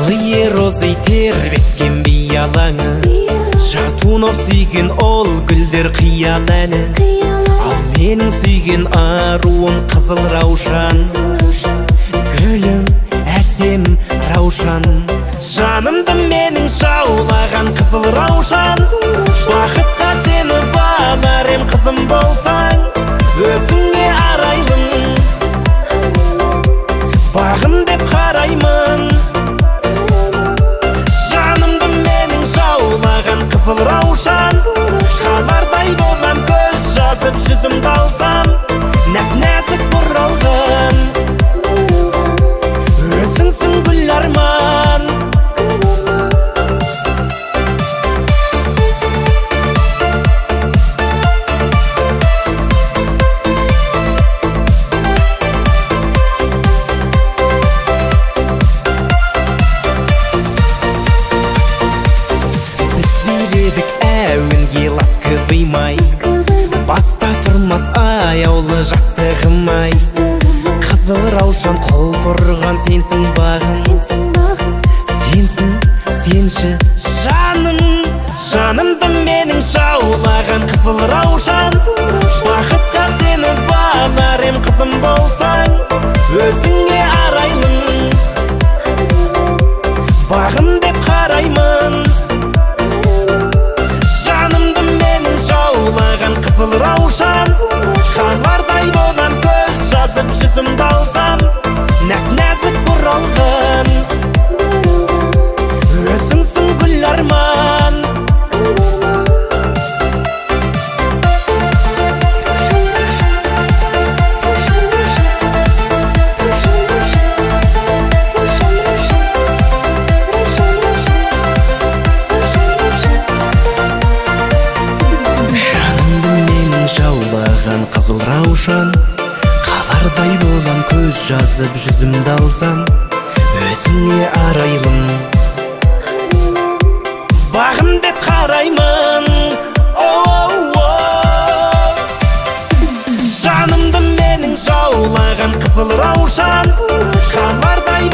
Алые розы тербеткен биялаңы, Шатунов сүйген ол гүлдер қиял әні. Ал менің сүйген аруым қызыл раушан, гүлім әсем раушан. Жанымды менің жаулаған қызыл раушан, бақытқа сені балар ем қызым болсаң, өзіңе арайлым, бағым деп қараймын. Жанымды менің жаулаған қызыл раушан, қалардай болам көз жазып жүзімді алсам, нәп-нәзік бұралған өзіңсің гүл арман. Ласковый май, баста тұрмас аяулы жастығым ай. Қызыл раушан құлпырған сенсің бағым, сенсің, сенші жаным. Жанымды менің жаулаған қызыл раушан, бақытқа сені балар ем қызым болсаң, өзіңе арайлым, бағым деп қараймын. Қызыл раушан, қалардай болам көз жазып жүзімді алсам, нәп-нәзік бұралған өзіңсің гүл арман. Қызыл раушан, қалардай болам көз жазып жүзімді алсам, өзіңе арайлым, бағым деп қараймын. Жанымды менің жаулаған қызыл раушан, қалардай